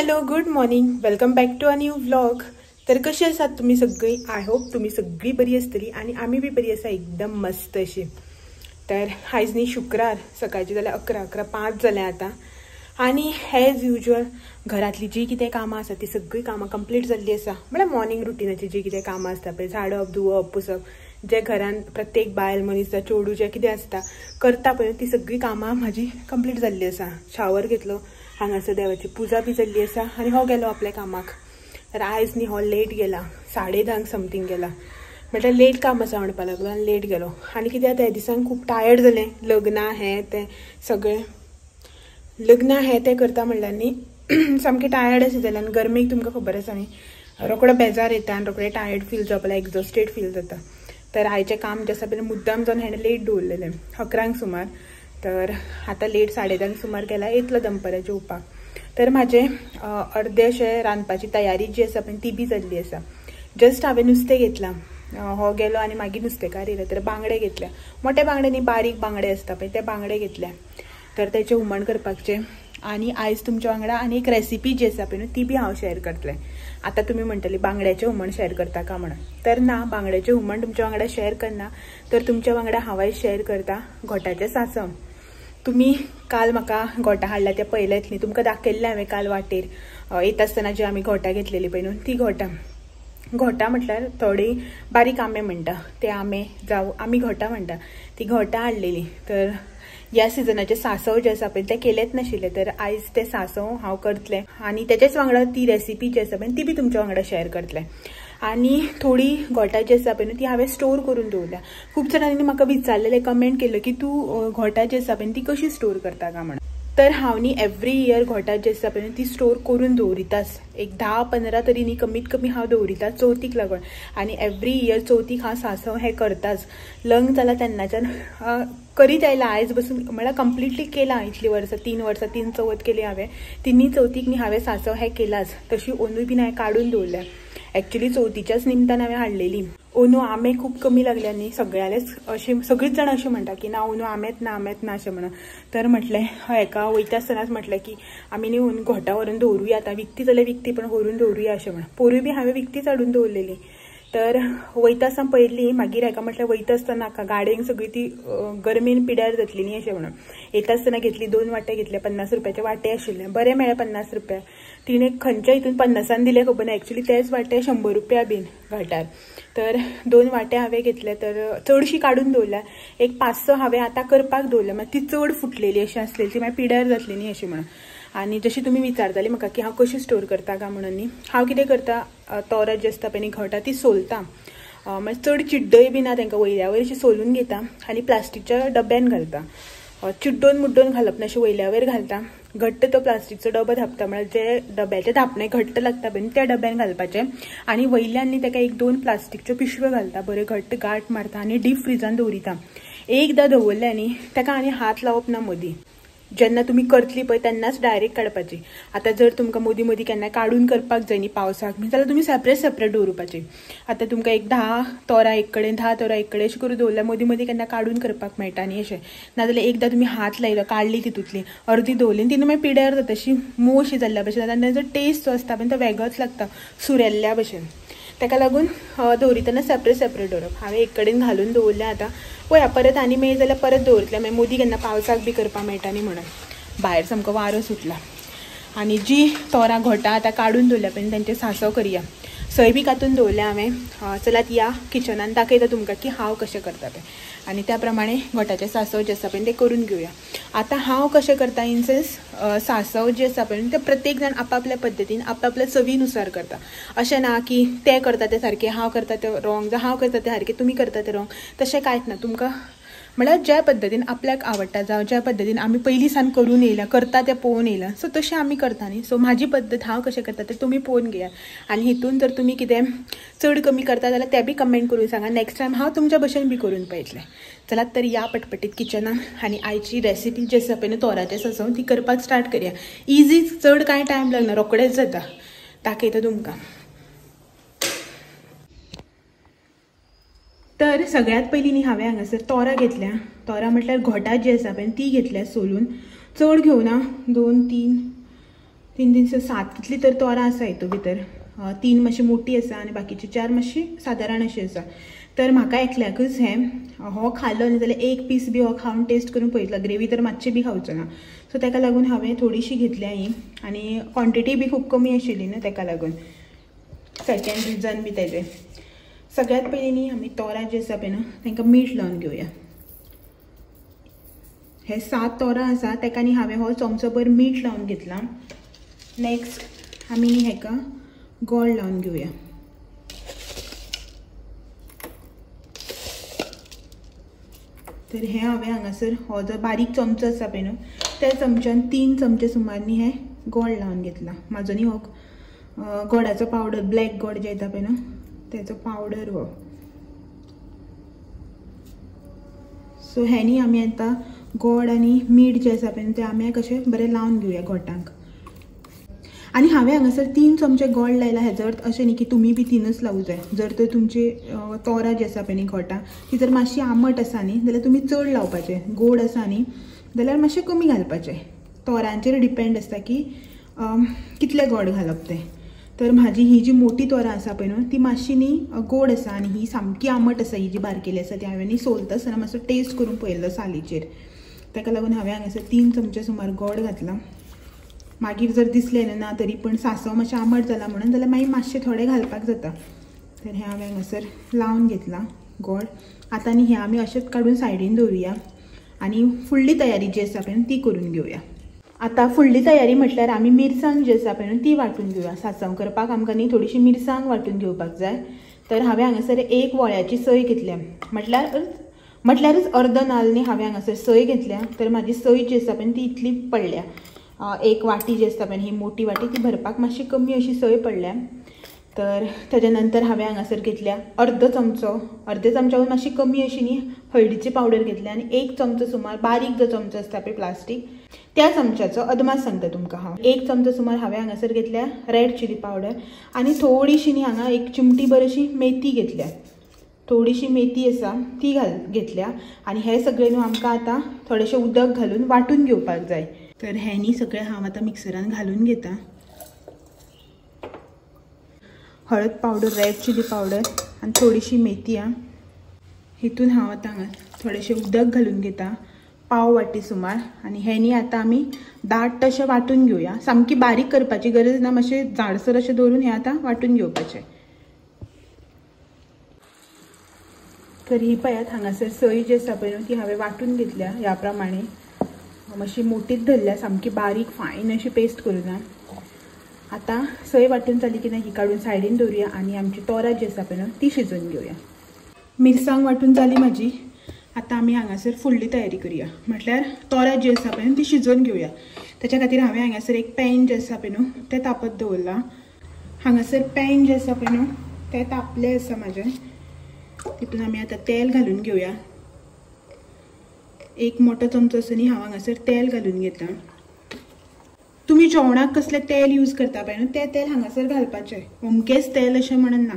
Hello good morning, welcome back to a new vlog. तर कशी आसात तुम्ही सगळी? I hope तुम्ही सगळी बरी आसतली आणि आम्ही बी बरी आसा एकदम मस्त अशी। तर आयज न्ही शुक्रार, सकाळची जाल्यार 11:05 जालें आतां आनी एज युजल घरांतली जी कितें कामां आसा ती सगळी कामां कंप्लीट जाल्ली आसा। म्हळ्यार मॉर्निंग रुटिनाची जी कितें कामां आसता पळय, झाडप धुवप पुसप, जे घरान प्रत्येक बायल मनीस जावं चेडूं जें कितें आसता करता पळय, ती सगळी कामां म्हाजी कंप्लीट जाल्ली आसा। शावर घेतलो, हांगासर देवाची पुजा बी जाल्ली आसा आनी हो गेलो आपल्या कामाक। तर आयज न्ही हो लेट गेला, 10:30 समथींग गेला, म्हटल्यार लेट काम आसा म्हणपाक लागलो आनी लेट गेलो। आनी कितें त्या दिसान खूब टायर्ड जालें, लग्नां हें तें सगळें, लग्नां हें तें करता म्हणल्यार न्ही सामकें टायर्ड अशें जालें। आनी गरमेक तुमकां खबर आसा न्ही, रोकडो बेजार येता आनी रोकडे टायर्ड फील जावपा, एग्जॉस्टेड फील जाता। तर आयचें काम जें आसा पळय मुद्दाम जावन हेणें लेट दवरलेलें 11 सुमार, तर आतां लेट 10:30 सुमार गेला, येतलो दनपारां जेवपाक। तर म्हाजें अर्दे अशें रांदपाची तयारी जी आसा पळय ती बी जाल्ली आसा। जस्ट हांवें नुस्तें घेतलां, हो गेलो आनी मागीर नुस्तेकार येयलो, तर बांगडे घेतल्या, मोठे बांगडे न्ही बारीक बांगडे आसता पळय ते बांगडे घेतल्या, तर तेचें हुमण करपाचें। आनी आयज तुमच्या वांगडा आनी एक रेसिपी जी आसा पळय न्हू ती बी हांव शेअर करतलें। आतां तुमी म्हणटली बांगड्याचें हुमण शेअर करता का म्हणून, तर ना, बांगड्याचें हुमण तुमच्या वांगडा शेअर करना, तर तुमच्या वांगडा हांव आयज शेअर करता घोटाचें सांसव। तुमी काल म्हाका घोटां हाडल्या तें पळयलेंच न्ही, तुमकां दाखयल्लें हांवें काल वाटेर येता आसतना जी आमी घोटां घेतलेली पळय न्हू ती घोटां। घोटां म्हटल्यार थोडी बारीक आंबे म्हणटा ते आंबे, जावं आमी घोटां म्हणटा, ती घोटां हाडलेली। तर ह्या सिजनाचें सांसव जें आसा पळय तें केलेंच नाशिल्लें, तर आयज तें सांसव हांव करतलें आनी तेच्याच वांगडा ती रेसिपी जी आसा पळय ती बी तुमच्या वांगडा शेअर करतलें। आनी थोडी घोटां जी आसा पळय न्हू ती हांवें स्टोर करून दवरल्या। खूब जाणांनी म्हाका विचारलेलें, कमेंट केल्लो की तूं घोटां जी आसा पळय ती कशी स्टोर करता काय म्हणून। तर हांव न्ही एवरी इयर घोटां जी आसा पळय ती स्टोर करून दवरिताच, एक 10-15 तरी न्ही कमीत कमी हांव दवरिता चवथीक लागून। आनी एवरी इयर चवथीक हांव सांसव हें करताच। लग्न जालां तेन्नाच्यान करीत आयलां, आयज बसून म्हळ्यार कंप्लिटली केलां इतलीं वर्सां, 3 वर्सां 3 चवथ केली हांवें, तिनूय चवथीक न्ही हांवें सांसव हें केलांच। तशी ओनूय बीन हांवें काडून दवरल्या, एक्चुली चवथीच्याच निमतान हांवें हाडलेली। ओनू आंबे खूब कमी लागले न्ही सगळ्यालेच, अशें सगळींच जाणां अशें म्हणटा की ना ओनू आंबेच ना आंबेच ना अशें म्हणून। तर म्हटलें हेका वयता आसतनाच म्हटलें की आमी न्ही ओनू घोटां व्हरून दवरुया, आतां विकती जाल्यार विकती पण व्हरून दवरुया अशें म्हणून। पोरूय बी हांवें विकतीच हाडून दवरलेली। तर वयता आसतना पयली, मागीर हेका म्हटलें वयता आसतना नाका, गाडयेक सगळी ती गरमेन पिड्यार जातली न्ही अशें म्हणून। येता आसतना घेतली, 2 वाटे घेतले, 50 रुपयाचे वाटे आशिल्ले, बरें मेळ्ळे 50 रुपया। तिणें खंयच्या हितून 50 दिले खबर ना, एक्चुली तेच वाटे 100 रुपया बीन घाटार। तर 2 वाटे हांवें घेतले, तर चडशी काडून दवरल्या, एक 5-6 हांवें आतां करपाक दवरल्या, मागीर ती चड फुटलेली अशी आसलेली ती मागीर पिड्यार जातली न्ही अशें म्हणून। आनी जशी तुमी विचारताली म्हाका की हांव कशी स्टोर करता काय म्हणून न्ही, हांव कितें करता, तोरां जी आसता पळय न्ही घोटां ती सोलता, मागीर चड चिड्डय बी ना तांकां, वयल्या वयर अशी सोलून घेता आनी प्लास्टिकच्या डब्यान घालता, चिड्डोन मुड्डोन घालप ना, अशें वयल्या वयर घालता। घट्ट तो प्लास्टिकचो डबो धापता, म्हळ्यार जे डब्याचें धापणें घट्ट लागता पळय त्या डब्यान घालपाचें आनी वयल्यान न्ही ताका 1-2 प्लास्टिकच्यो पिशव्यो घालता, बऱ्यो घट्ट गांठ मारता आनी डीप फ्रिजान दवरिता। एकदां दवरलें न्ही ताका आनी हात लावप ना मदीं, जेन्ना तुमी करतली पळय तेन्नाच डायरेक्ट काडपाची। आतां जर तुमकां मदीं मदीं केन्ना काडून करपाक जाय न्ही पावसाक बी जाल्यार तुमी सेपरेट सेपरेट दवरुपाची। आतां तुमकां एक 10 तोरां एक कडेन, 10 तोरां एक कडेन अशें करून दवरल्यार मदीं मदीं केन्ना काडून करपाक मेळटा न्ही अशें। नाजाल्यार एकदां तुमी हात लायलो, काडली तितूंतली अर्दी दवरली, ती मागीर पिड्यार जाता, अशी मोव अशी जाल्ल्या भशेन जाता आनी ताजो टेस्ट जो आसता पळय तो वेगळोच लागता, सुरेल्ल्या भशेन। ताका लागून दवरितना सेपरेट सेपरेट दवरप। हांवें एक कडेन घालून दवरलें, आतां पळया परत आनी मेळ्ळें जाल्यार परत दवरतलें, मागीर मदीं केन्ना पावसाक बी करपाक मेळटा न्ही म्हणून। भायर सामको वारो सुटला आनी जी तोरां घोटां आतां काडून दवरल्या पळय तेंचें सांसव करया, सय बी कातून दवरल्या हांवें। चलात या किचनान दाखयता तुमकां की हांव कशें करता तें आनी त्या प्रमाणे घोटाचें सांसव जें आसा पळय तें करून घेवया। आतां हांव कशें करता इन सेन्स, सांसव जें आसा पळय तें प्रत्येक जाण आपापल्या पद्दतीन आपापल्या चवीनुसार करता, अशें ना की ते करता तें सारकें, हांव करता तें रोंग, जावं हांव करता तें सारकें तुमी करता तें रोंग, तशें कांयच ना। तुमकां म्हळ्यार ज्या पद्दतीन आपल्याक आवडटा, जावं ज्या पद्दतीन आमी पयलीं सावन करून येयला, करता तें पळोवन येयला, सो तशें आमी करता न्ही। सो म्हाजी पद्दत हांव कशें करता तें तुमी पळोवन घेयात आनी हितून जर तुमी कितें चड कमी करता जाल्यार तें बी कमेंट करून सांगा, नेक्स्ट टायम हांव तुमच्या भशेन बी करून पळयतलें। चलात तर या पटपटीत किचनान आनी आयची रेसिपी जी आसा पळय न्हू तोराचें सांसव ती करपाक स्टार्ट करया। इजी, चड कांय टायम लागना, रोखडेंच जाता, दाखयता तुमकां। तर सगळ्यात पयलीं न्ही हांवें हांगासर तोरां घेतल्या, तोरां म्हटल्यार घोटां जी आसा पळय ती घेतल्या सोलून, चड घेवना, 2 3 3 3 7 कितली तर तोरां आसा हितून भितर. 3 मातशी मोटी आसा आनी बाकीची 4 मातशी सादारण अशी आसा. तर म्हाका एकल्याकच हें हो खालो न्ही जाल्यार एक पीस बी हो खावन टेस्ट करून पळयतलो, ग्रेवी तर मातशी बी खावचो ना. सो ताका लागून हांवें थोडीशी घेतल्या ही आनी क्वॉन्टिटी बी खूब कमी आशिल्ली न्हू ताका लागून सेकंड रिजन बी तेजें. सगळ्यात पयलीं न्ही आमी तोरां जी आसा पळय न्हू तांकां मीठ लावन घेवया. हे 7 तोरां आसा ताका न्ही हांवें हो चमचोभर मीठ लावन घेतला. नेक्स्ट आमी न्ही हेका गोड लावन घेवया. तर हे हांवें हांगासर हो जो बारीक चमचो आसा पळय न्हू त्या चमच्यान 3 चमचे सुमार न्ही हे गोड लावन घेतला. म्हाजो न्ही हो गोडाचो पावडर, ब्लॅक गोड जे येता पळय न्हू तेचो पावडर हो. सो हे न्ही आमी आतां गोड आनी मीठ जें आसा पळय तें आमी कशें बरें लावन घेवया गोठांक. आनी हांवें हांगासर 3 चमचे गोड लायला हेजो अर्थ अशें न्ही की तुमी बी 3च लावूं जाय. जर तर तुमची तोरां जी आसा पळय न्ही घोटां ती जर मातशी आंबट आसा न्ही जाल्यार तुमी चड लावपाचें, गोड आसा न्ही जाल्यार मातशें कमी घालपाचें. तोरांचेर डिपेंड आसता की कितलें गोड घालप तें. तर म्हाजी ही जी मोटी तोरां आसा पळय न्हू ती मातशी न्ही गोड आसा आनी ही सामकी आंबट आसा. ही जी बारकेली आसा ती हांवें न्ही सोलता आसतना मातसो टेस्ट करून पळयल्लो सालीचेर, ताका लागून हांवें हांगासर 3 चमचे सुमार गोड घातला. मागीर जर दिसलें ना तरी पण सांसव मातशें आंबट जाला म्हणून जाल्यार मागीर मातशें थोडें घालपाक जाता. तर हें हांवें हांगासर लावन घेतलां गोड. आतां न्ही हें आमी अशेंच काडून सायडीन दवरुया आनी फुडली तयारी जी आसा पळय ती करून घेवया. आतां फुडली तयारी म्हटल्यार आमी मिरसांग जी आसा पळय ती वांटून घेवया. सांसव करपाक आमकां न्ही थोडीशी मिरसांग वांटून घेवपाक जाय. तर हांवें हांगासर 1 वळ्याची सय घेतल्या, म्हटल्यारच अर्द नाल्ल न्ही हांवें हांगासर सय घेतल्या. तर म्हाजी सय जी आसा पळय ती इतली पडल्या. 1 वाटी जी आसता पळय ही मोठी वाटी ती भरपाक मातशी कमी अशी सय पडल्या. तर ताच्या नंतर हांवें हांगासर घेतल्या अर्द चमचो, अर्दे चमच्याहून मातशी कमी अशी न्ही हळदीची पावडर घेतल्या आनी 1 चमचो सुमार बारीक जो चमचो आसता पळय प्लास्टीक त्या चमच्याचो अदमास सांगता तुमकां हांव. 1 चमचो सुमार हांवें हांगासर घेतल्या रेड चिली पावडर आनी थोडीशी न्ही हांगा 1 चिमटीभर अशी मेथी घेतल्या, थोडीशी मेथी आसा ती घेतल्या. आनी हें सगळें न्हू आमकां आतां थोडेशें उदक घालून वांटून घेवपाक जाय. तर हें न्ही सगळें हांव आतां मिक्सरान घालून घेता. हळद पावडर, रेड चिली पावडर आनी थोडीशी मेथी. हितून हांव आतां हांगा थोडेशें उदक घालून घेता, पाव वाटी सुमार. आनी हें न्ही आतां आमी दाट अशें वांटून घेवया. सामकी बारीक करपाची गरज ना, मातशें जाडसर अशें दवरून हें आतां वांटून घेवपाचें. तर ही पळयात हांगासर सय जी आसा पळय न्हू ती हांवें वांटून घेतल्या ह्या प्रमाणे. मातशी मोटीच धरल्या, सामकी बारीक फायन अशी पेस्ट करूं ना. आतां सय वांटून जाली की ना ही काडून सायडीन दवरुया आनी आमची तोरां जी आसा पळय न्हू ती शिजोवन घेवया. मिरसांग वांटून जाली म्हाजी. आतां आमी हांगासर फुडली तयारी करुया, म्हटल्यार तोरां जी आसा पळय न्हू ती शिजोवन घेवया. ताच्या खातीर हांवें हांगासर एक पॅन जें आसा पळय न्हू तें तापत दवरलां. हांगासर पॅन जें आसा पळय न्हू तें तापलें आसा म्हाजें. तितून आमी आतां तेल घालून घेवया. 1 मोठो चमचो असो न्ही हांव हांगासर तेल घालून घेता. तुमी जेवणाक कसलें तेल यूज करता पळय न्हू तें तेल हांगासर घालपाचें, अमकेंच तेल अशें म्हणून ना.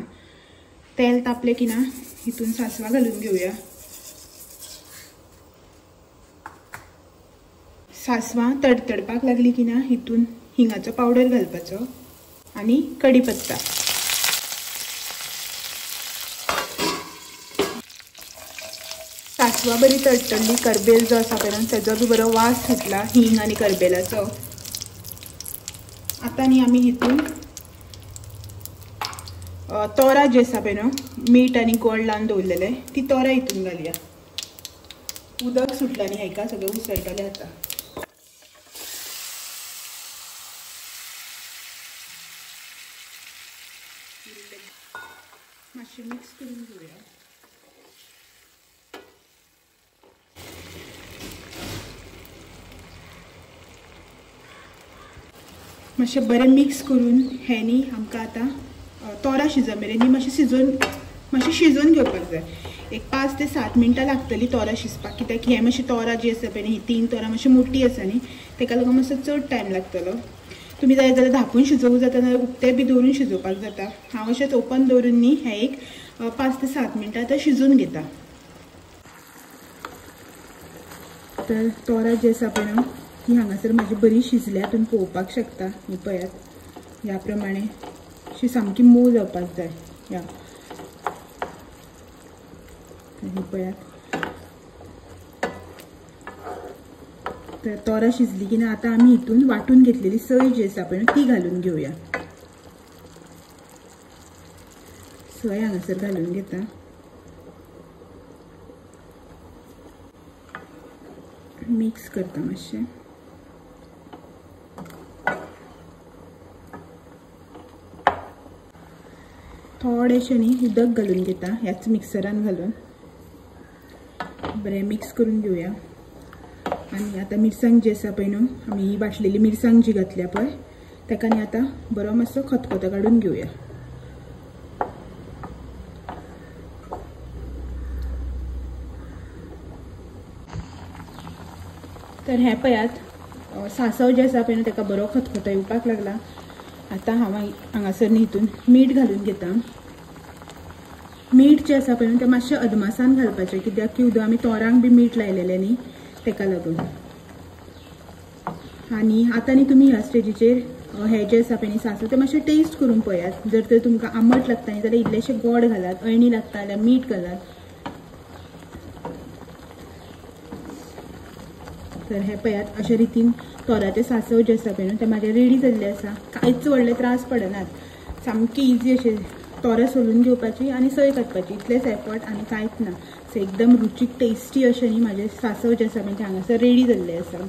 तेल तापलें की ना हितून सांसवां घालून घेवया. सांसवां तडतडपाक लागली की ना हितून हिंगाचो पावडर घालपाचो आनी कडीपत्ता. सांसवां बरी तडतडली, करबेल जो आसा पळय तेजो बी बरो वास सुटला हिंग आनी करबेलाचो. आतां न्ही आमी हितून तोरां जी आसा पळय न्हू मीठ आनी गोड लावन दवरलेलें ती तोरां हितून घालया. उदक सुटलां न्ही हेका सगळें उसळटलें आतां. मातशें मिक्स करून घेवया. मातशें बरें मिक्स करून हें न्ही आमकां आतां तोरां शिज मेरेन न्ही मातशें शिजोवन घेवपाक जाय. एक 5 ते 7 मिनटां लागतली तोरां शिजपाक, कित्याक हें मातशें तोरां जी आसा पळय न्ही ही 3 तोरां मातशी मोटी आसा न्ही तेका लागून मातसो चड टायम लागतलो. तुमी जाय जाल्यार धांपून शिजोवंक जाता, नाल्यार उक्तें बी दवरून शिजोवपाक जाता. हांव अशेंच ओपन दवरून न्ही हें एक 5 ते 7 मिनटां आतां शिजोवन घेता. तर तोरां जी आसा पळय न्हू ती हांगासर म्हाजी बरी शिजल्या, तुमी पळोवपाक शकता। ही पळयात ह्या प्रमाणे अशी सामकी मोव जावपाक जाय। ह्या ही पळयात तर तोरां शिजली की ना आतां आमी हितून वांटून घेतलेली सय जी आसा पळय ती घालून घेवया। सय हांगासर घालून घेता। मिक्स करता मातशें। थोडेशें न्ही उदक घालून घेता ह्याच मिक्सरान घालून बरें मिक्स करून घेवया। आनी आतां मिरसांग जी आसा पळय न्हू आमी ही वांटलेली मिरसांग जी घातल्या पळय ताका न्ही आतां बरो मातसो खतखतो काडून घेवया। तर हें पळयात सांसव जें आसा पळय न्हू ताका बरो खतखतो येवपाक लागला। आतां हांव हांगासर न्ही हितून मीठ घालून घेता। मीठ जें आसा पळय न्हू तें मातशें अदमासान घालपाचें, कित्याक की उदक आमी तोरांक बी मीठ लायलेलें न्ही तेका लागून। आनी आतां न्ही तुमी ह्या स्टेजीचेर हें जें आसा पळय न्ही सांसव तें मातशें टेस्ट करून पळयात। जर तर तुमकां आंबट लागता न्ही जाल्यार इल्लेशें गोड घालात, अळणी लागता जाल्यार मीठ घालात। तर हें पळयात अशे रितीन तोराचें सांसव जें आसा पळय न्हू तें म्हाजें रेडी जाल्लें आसा। कांयच व्हडले त्रास पडनात, सामकें इजी अशें तोरां सोलून घेवपाची आनी सय काडपाची, इतलेंच एफर्ट आनी कांयच ना। सो एकदम रुचीक टेस्टी अशें न्ही म्हाजें सांसव जें आसा पळय तें हांगासर रेडी जाल्लें आसा।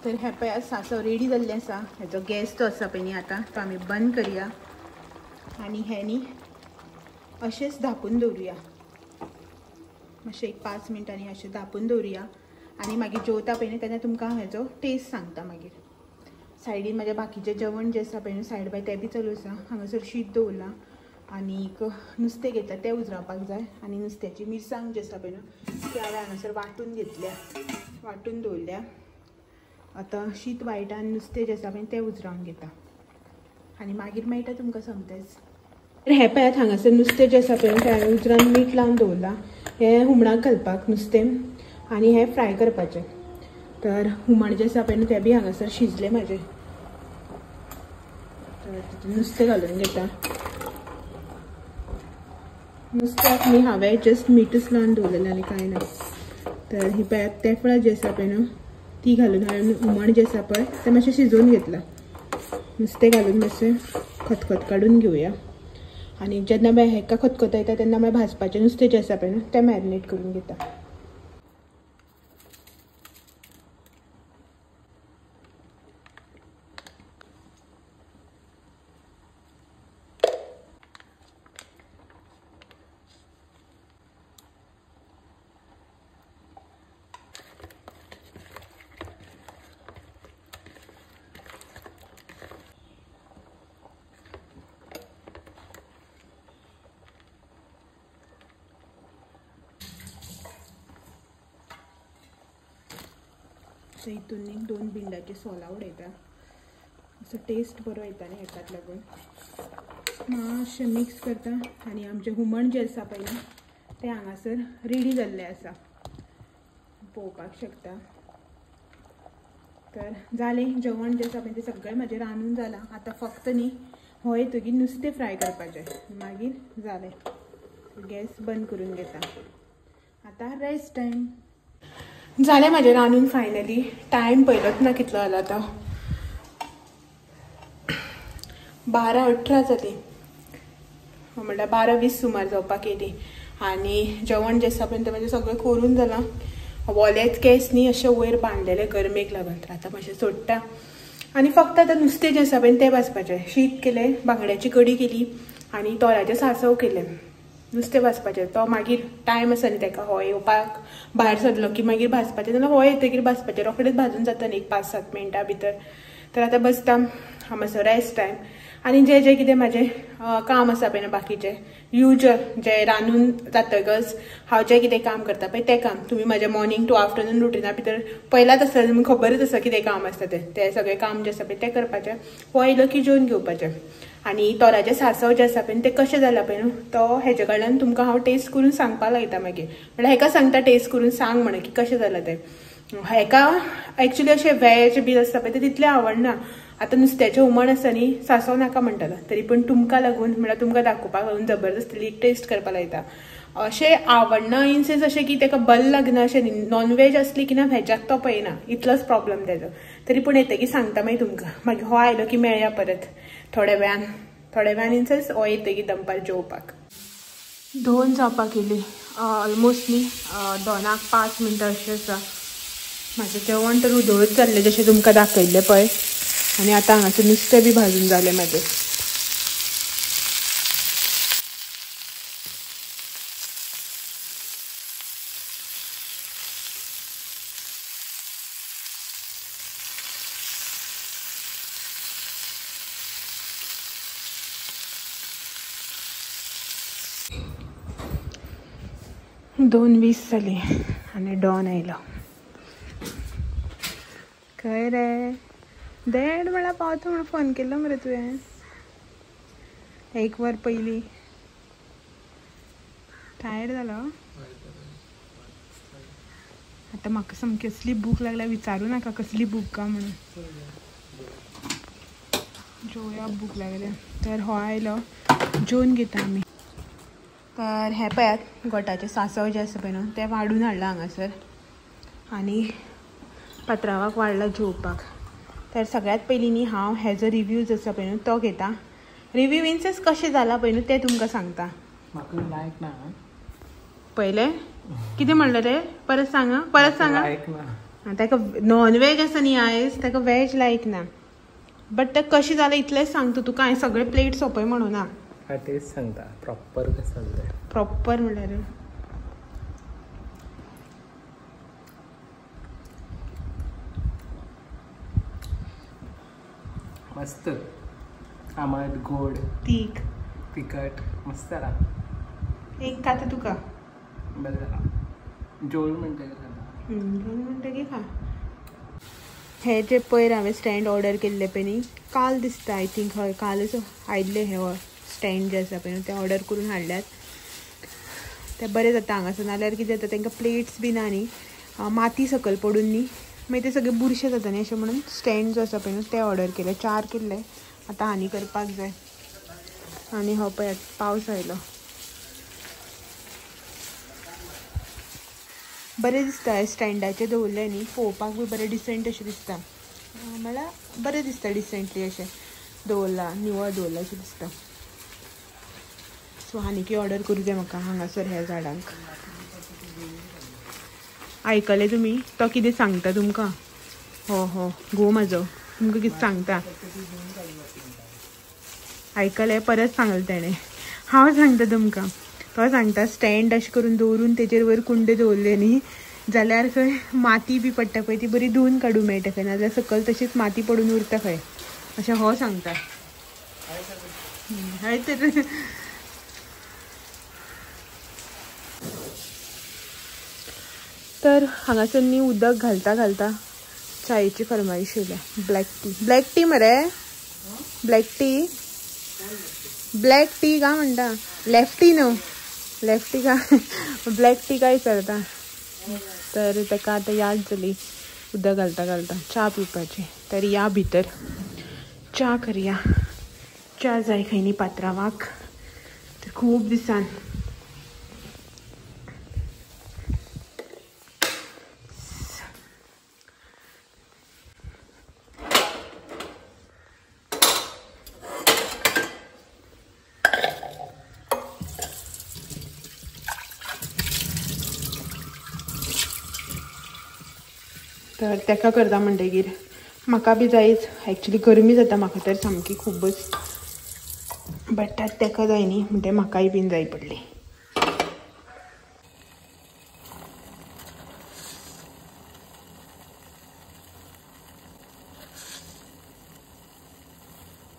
तर हें पळयात सांसव रेडी जाल्लें आसा। हेजो गॅस तो आसा पळय न्ही आतां तो आमी बंद करया आनी हें न्ही अशेंच धांपून दवरुया मातशें एक 5 मिनटांनी अशें धांपून दवरुया आनी मागीर जेवता पळय न्ही तेन्ना तुमकां हेजो टेस्ट सांगता। मागीर सायडीन म्हाजें बाकीचें जेवण जें आसा पळय न्हू सायड बाय तें बी चालू आसा। हांगासर शीत दवरलां आनीक नुस्तें घेतलां तें उजरावपाक जाय आनी नुस्त्याची मिरसांग जी आसा पळय न्हू ती हांवें हांगासर वांटून घेतल्या, वांटून दवरल्या। आतां शीत वायटा आनी नुस्तें जें आसा पळय तें उजरावन घेता आनी मागीर मेळटा तुमकां सोमतेंच। तर हें पळयात हांगासर नुस्तें जें आसा पळय तें हांवें उजरावन मीठ लावन दवरलां, हें हुमणाक घालपाक नुस्तें आनी हें फ्राय करपाचें। तर हुमण जें आसा पळय तें बी हांगासर शिजलें म्हाजें। तर तितून नुस्तें घालून घेता। नुस्त्याक न्ही हांवें जस्ट मिठूच लावन दवरलेलें आनी कांय ना। तर ही पळयात तेफळां जी आसा पळय न्हू ती घालून हांवें हुमण जें आसा पळय तें मातशें शिजोवन घेतलां। नुस्तें घालून मातशें खतखत काडून घेवया आनी जेन्ना मागीर हेका खतखतो येता तेन्ना मागीर भाजपाचें नुस्तें जें आसा पळय न्हू तें मॅरिनेट करून घेता। सो हितून एक 2 भिंडाची सोलां उडयता, असो टेस्ट बरो येता न्ही हेकाच लागून। मातशें मिक्स करता आनी आमचें हुमण जें आसा पळय तें हांगासर रेडी जाल्लें आसा, पळोवपाक शकता। तर जालें जेवण जें आसा पळय तें सगळें म्हाजें रांदून जालां। आतां फक्त न्ही हो येतकीर नुस्तें फ्राय करपाचें, मागीर जालें। गॅस बंद करून घेता। आतां रेस्ट टायम। जालें म्हाजें रांदून फायनली। टायम पळयलोच ना कितलो जाला आतां, 12:18 जाली, म्हणल्यार 12:20 सुमार जावपाक येयली। आनी जेवण जें आसा पळय तें म्हाजें सगळें करून जालां। वोलेच केंस न्ही अशें वयर बांदलेले गरमेक लागून, तर आतां मातशें सोडटा आनी फक्त आतां नुस्तें जें आसा पळय तें भाजपाचें। शीत केलें, बांगड्याची कडी केली आनी तोराचें सांसव केलें। नुस्तें भाजपाचें तो मागीर टायम आसा न्ही तेका, हो येवपाक भायर सरलो की मागीर भाजपाचें, जाल्यार हो येतकीर भाजपाचें, रोखडेंच भाजून जाता न्ही एक 5-7 मिनटां भितर। तर आतां बसता, मातसो रेस्ट टायम आनी जे जे कितें म्हाजें काम आसा पळय न्हू बाकीचें युजल जे रांदून जातकच हांव जें कितें काम करता पळय तें काम तुमी म्हाज्या मॉर्निंग टू आफ्टरनून रुटिना भितर पयलाच आसता, तुमकां खबरच आसा कितें काम आसता तें, तें सगळें काम जें आसा पळय तें करपाचें. हो येयलो की जेवन घेवपाचें. आनी तोराचें सांसव जें आसा पळय तें कशें जालां पळय न्हू तो हेजे कडल्यान तुमकां हांव टेस्ट करून सांगपाक लायता मागीर. म्हणल्यार हेका सांगता टेस्ट करून सांग म्हणून की कशें जालां तें. हेका एक्चुली अशें वेज बी आसता पळय तें तितलें आवडना. आतां नुस्त्याचें हुमण आसता न्ही सांसव नाका म्हणटालो, तरी पूण तुमकां लागून म्हणल्यार तुमकां दाखोवपाक लागून जबरदस्ती एक टेस्ट करपाक लायता. अशें आवडना इन सेन्स अशें की ताका बल लागना अशें न्ही, नॉनवेज आसली की ना व्हेजाक तो पळयना, इतलोच प्रॉब्लम तेजो. तरी पूण येतकीर सांगता मागीर तुमकां. मागीर हो आयलो की मेळया परत थोड्या वेळान, थोड्या वेळान इन सेन्स हो येतकीर दनपार जेवपाक. 2 जावपाक येयली ऑलमोस्ट न्ही, 2:05 मिनटां अशें आसा. म्हाजें जेवण तर उदळूच जाल्लें जशें तुमकां दाखयल्लें पळय. आनी आतां हांगासर नुस्तें बी भाजून जालें म्हाजें. 2:20 जाली आनी डॉन आयलो. खंय रे देड म्हळ्यार पावता म्हणून फोन केल्लो मरे तुवें एक वर पयलीं. टायर्ड जालो आतां म्हाका सामकी कसली भूक लागल्या, विचारूं नाका कसली भूक काय म्हणून. जेवया भूक लागल्या. तर हो आयलो जेवन घेता आमी. तर हें पळयात गोठाचें सांसव जें आसा पळय न्हू तें वाडून हाडलां हांगासर आनी पात्रावाक वाडलां जेवपाक. तर सगळ्यात पयलीं न्ही हांव हेजो रिव्यू जो आसा पळय न्हू तो घेता. रिव्यू इन सेन्स कशें जालां पळय न्हू तें तुमकां सांगता. म्हाका लायक ना पयलें कितें म्हणलें रे, परत सांगा, परत सांगा. ताका नॉनवेज आसा न्ही आयज, ताका वेज लायक ना. बट तें कशें जालें इतलेंच सांगता तुका. हांवें सगळें प्लेट सोंपय म्हणूं ना, टेस्ट सांगता प्रॉपर कसं जालें. प्रॉपर म्हणल्यार मस्त आमट गोड तीख तिखट मस्त जाला. एक खाता तुका बरें जाला. जेवण म्हणटकीर खाता, जेवण म्हणटकीर खा. हे जे पयर हांवें स्टँड ऑर्डर केल्ले पळय न्ही काल दिसता I think, हय कालच आयिल्ले हे स्टँड जे आसा पळय न्हू ते ऑर्डर करून हाडल्यात. ते बरें जाता हांगासर, नाल्यार कितें जाता तांकां प्लेट्स बी ना न्ही, माती सकयल पडून न्ही मागीर ते सगळे बुरशे जाता न्ही, अशें म्हणून स्टँड जो आसा पळय न्हू ते ऑर्डर केले, 4 केल्ले. आतां आनी करपाक जाय. आनी हो पळयात पावस आयलो, बरें दिसता स्टँडाचेर दवरलें न्ही पळोवपाक बी बरें डिसंट अशें दिसता, म्हणल्यार बरें दिसता डिसंटली अशें दवरलां, निवळ दवरलां अशें दिसता. सो आनीकय ऑर्डर करूं जाय म्हाका हांगासर ह्या झाडांक. आयकलें तुमी तो कितें सांगता तुमकां? हो हो घोव म्हाजो तुमकां कितें सांगता, आयकलें? परत सांगलें तेणें. हांव सांगता तुमकां, तो सांगता स्टँड अशें करून दवरून तेजेर वयर कुंडे दवरले न्ही जाल्यार खंय माती बी पडटा पळय ती बरी धुवून काडूंक मेळटा खंय, नाजाल्यार सकयल तशीच माती पडून उरता खंय, अशें हो सांगता. हय तर तर हांगासर न्ही उदक घालता घालता चायेची फरमाईश येयल्या. ब्लॅक टी, ब्लॅक टी मरे, ब्लॅक टी, ब्लॅक टी का म्हणटा, लेफ्टी न्हू, लेफ्टी का ब्लॅक टी काय विचारता. तर ताका आतां याद जाली उदक घालता घालता च्या पिवपाची. तर या भितर च्या करया, च्या जाय खंय न्ही पात्रावाक तर खूब दिसान. तर तेका करता म्हणटगीर म्हाका बी जायच, एक्चुली गरमी जाता म्हाका तर सामकी खूबच, बट तेका जाय न्ही म्हणटे म्हाकाय बीन जाय पडली.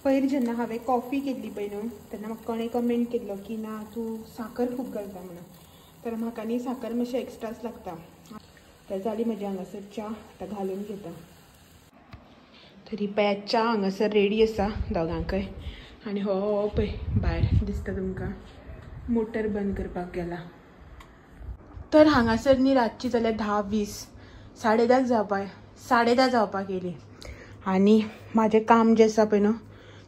पयर जेन्ना हांवें कॉफी केल्ली पळय न्हू तेन्ना म्हाका कोणें कमेंट केल्लो की ना तूं साकर खूब घालता म्हणून. तर म्हाका न्ही साकर मातशें एक्स्ट्राच लागता. तर जाली म्हजी हांगासर च्या, आतां घालून घेता. तरी पळय च्या हांगासर रेडी आसा दोगांकय. आनी हो पळय भायर दिसता तुमकां मोटर बंद करपाक गेला. तर हांगासर न्ही रातची जाल्यार 10:20 10:30 जावपाक 10:30 जावपाक येयली. आनी म्हाजें काम जें आसा पळय न्हू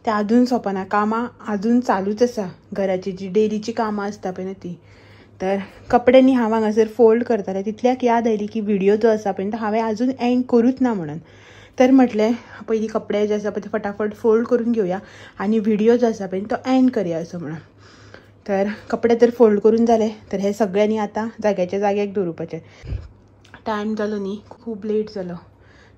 तें आजून सोंपना. कामां आजून चालूच आसा, घराची जी डेलीची कामां आसता पळय न्हू ती. तर कपडे न्ही हांव हांगासर फोल्ड करतालें तितल्याक याद आयली की व्हिडियो जो आसा पळय तो हांवें आजून एंड करूच ना म्हणून. तर म्हटलें पयलीं कपडे जे आसा पळय ते फटाफट फोल्ड करून घेवया आनी व्हिडियो जो आसा पळय तो एंड करया असो म्हणून. तर कपडे तर फोल्ड करून जाले, तर हे सगळ्यांनी आतां जाग्याच्या जाग्याक दवरुपाचें. टायम जालो न्ही, खूब लेट जालो.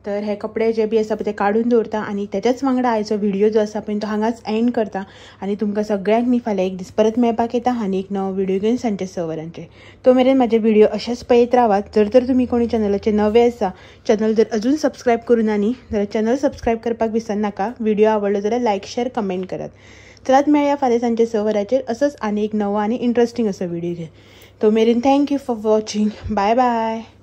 तर हे कपडे जे बी आसा पळय ते काडून दवरता आनी तेच्याच वांगडा आयचो व्हिडियो जो आसा पळय तो हांगाच एंड करता. आनी तुमकां सगळ्यांक न्ही फाल्यां एक दीस परत मेळपाक येता आनी एक नवो व्हिडियो घेवन सांजचे 6 वरांचेर. तो मेरेन म्हाजे व्हिडियो अशेंच पळयत रावात. जर तर तुमी कोणी चॅनलाचे नवे आसा, चॅनल जर अजून सबस्क्रायब करूं ना न्ही जाल्यार चॅनल सबस्क्रायब करपाक विसरनाका. व्हिडियो आवडलो जाल्यार लायक शेर कमेंट करात. चलात मेळया फाल्यां सांजचे 6 वरांचेर असोच आनी एक नवो आनी इंट्रस्टींग असो व्हिडियो घेवन. तो मेरेन thank you for watching. Bye bye.